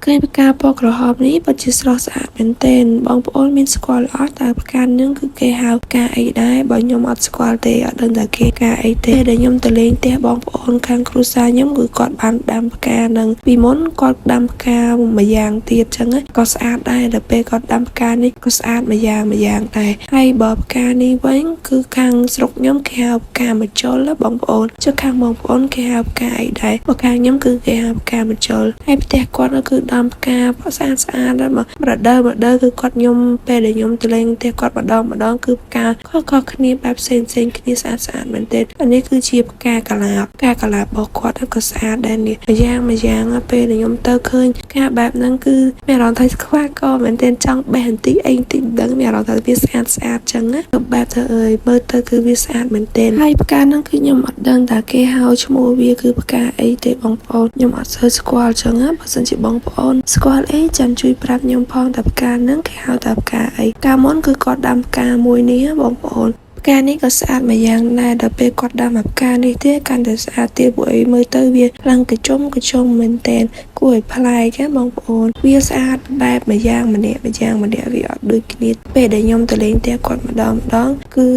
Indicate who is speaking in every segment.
Speaker 1: ឃើញផ្កាពណ៌ក្រហមនេះពិតជាស្រស់ស្អាតមែនទែនបងប្អូនមានស្គាល់អត់តើផ្កានឹងគឺគេហៅផ្កាអីដែរបើខ្ញុំអត់ស្គាល់ទេអត់ដឹងថាគេផ្កាអីទេដែលខ្ញុំទៅលេងផ្ទះបងប្អូនខាងគ្រួសារខ្ញុំគឺគាត់បានដាំផ្កានឹងពីមុនគាត់ដាំផ្កាមួយយ៉ាងទៀតចឹងក៏ស្អាតដែរដល់ពេលគាត់ដាំផ្កានេះក៏ស្អាតម្យ៉ាងម្យ៉ាងដែរហើយបើផ្កានេះវិញគឺខាងស្រុកខ្ញុំគេហៅផ្កាម្ជុលបងប្អូនចុះខាងបងប្អូនគេហៅផ្កាអីដែរបើខាងខ្ញុំគឺគេហៅផ្កាម្ជុលហើយផ្ទះគាត់គឺដាំផ្កាស្អាតស្អាតដល់មករដូវរដូវគឺគាត់ខ្ញុំពេលដែលខ្ញុំទៅលេងផ្ទះគាត់ម្ដងម្ដងគឺផ្កាខុសៗគ្នាបែបផ្សេងផ្សេងគ្នាស្អាតស្អាតមែនទែនអានេះគឺជាផ្កាកលាបផ្កាកលាបរបស់គាត់ក៏ស្អាតដែរនេះម្យ៉ាងម្យ៉ាងពេលដែលខ្ញុំទៅឃើញផ្កាបែបហ្នឹងគឺមានអារម្មណ៍ថាខ្វះកមែនទែនចង់បេះបន្តិចអីបន្តិចមិនដឹងមានអារម្មណ៍ថាវាស្អាតស្អាតចឹងណាបែបទៅអើយមើលទៅគឺវាស្អាតមែនទែនហើយផ្កាហ្នឹងគឺខ្ញុំអត់ដឹងថាគេហៅឈ្មោះវាគឺផ្កាអីទេបងប្អូនខ្ញុំអត់សូវស្គាល់ចឹងណាបើសិនជាបងប្អូនស្គាល់អីចាំជួយប្រាប់ខ្ញុំផងថាផ្កាហ្នឹងគេហៅថាផ្កាអីកាលមុនគឺគាត់ដាំផ្កាមួយនេះបងប្អូនផ្កានេះក៏ស្អាតម្យ៉ាងដែរដល់ពេលគាត់ដាំអាផ្កានេះទៀតកាន់តែស្អាតទៀតព្រោះអីមើលទៅវាឡើងកជុំកជុំមែនតែនគួរឲ្យប្លែកណាបងប្អូនវាស្អាតបែបម្យ៉ាងម្នាក់ម្យ៉ាងម្នាក់វាអត់ដូចគ្នាពេលដែលខ្ញុំទៅលេងផ្ទះគាត់ម្ដងម្ដងគឺ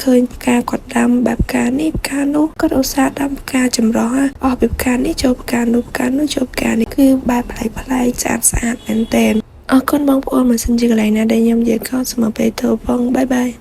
Speaker 1: ឃើញផ្កាគាត់ដាំបែបផ្កានេះផ្កានោះគាត់ឧស្សាហ៍ដាំផ្កាចម្រុះអស់ពីផ្កានេះចូលផ្កានោះផ្កានោះចូលផ្កានេះគឺបែបប្លែកប្លែកស្អាតស្អាតមែនតែនអរគុណបងប្អូនបើសិនជាកន្លែងណាដែលខ្ញុំនិយាយខុសសូមអភ័យទោសផង bye bye.